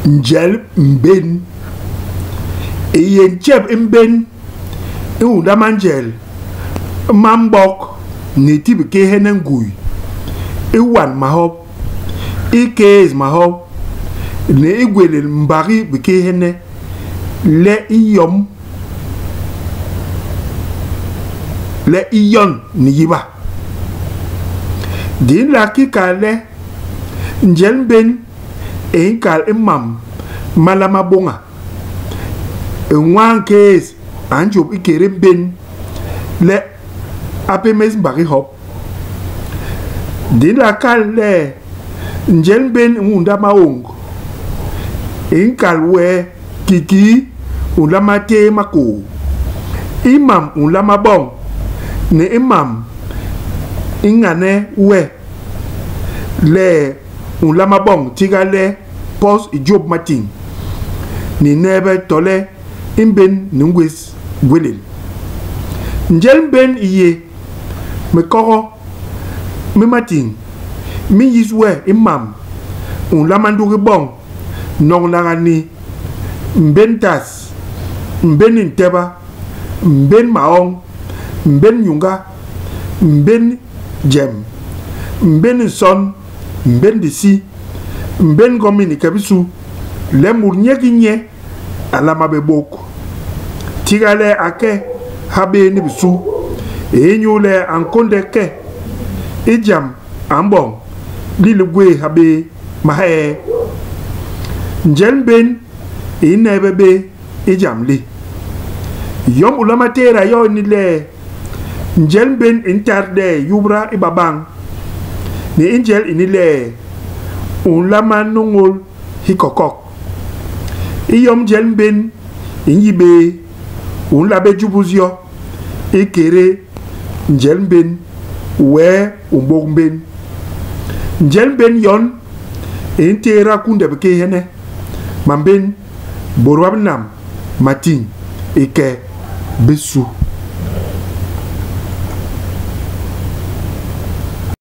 Njel mbén i yé ntjep i mbén i ñunda manjel ma mbok ni ti bikééhene ngui i wan mahop, i kéés mahop, ni i gwélél mbagi bikééhene le i yom le i yon ni yiba. Di nla ki kal le njel mbén i nkal i mam ma nlama bôña. Nwaa nkéés a njôp ikédé mbén le a pémés mbagi hop. Di nla kal le njel mbén i ñunda maôñg, i nkal we kikii u nlama téé makôô, i mam u nlama boñ ni i mam i ñane we le u nlama boñ tiga le pos i jôp matiñ ni neebe tole i mbén ni ngwés gwélél. Njel mbén i yé minkôgô mi matiñ mi nyis we i mam u nlama ndugi boñ noñnaga ni mbén tas, mbén i nteba, mbén maoñ, mbén nyuñga, mbén jem, mbén nson, mbén disi, mbén ngomin i ke bisu, le mut nye ki nye a nlama bé bôk, tiga le a ke ha bé ni bisu, inyule a nkônde ke i jam a mboñ li li gwé ha bé mahee. Njel mbén i neebe bé i jam li. Yom u nlama tééda yo ini le, njel mbén i ntat le yubda i ba bañ, ni i njel ini le u nlama nôñôl hikokok. I yom njel mbén i nyi bé, u nla bé jubus yo ikédé njel mbén, wee u mbôk mbén. Njel mbén yon i ntééda kunde bikééhene, mambén, bôt ba binam, matiñ i ke bisu.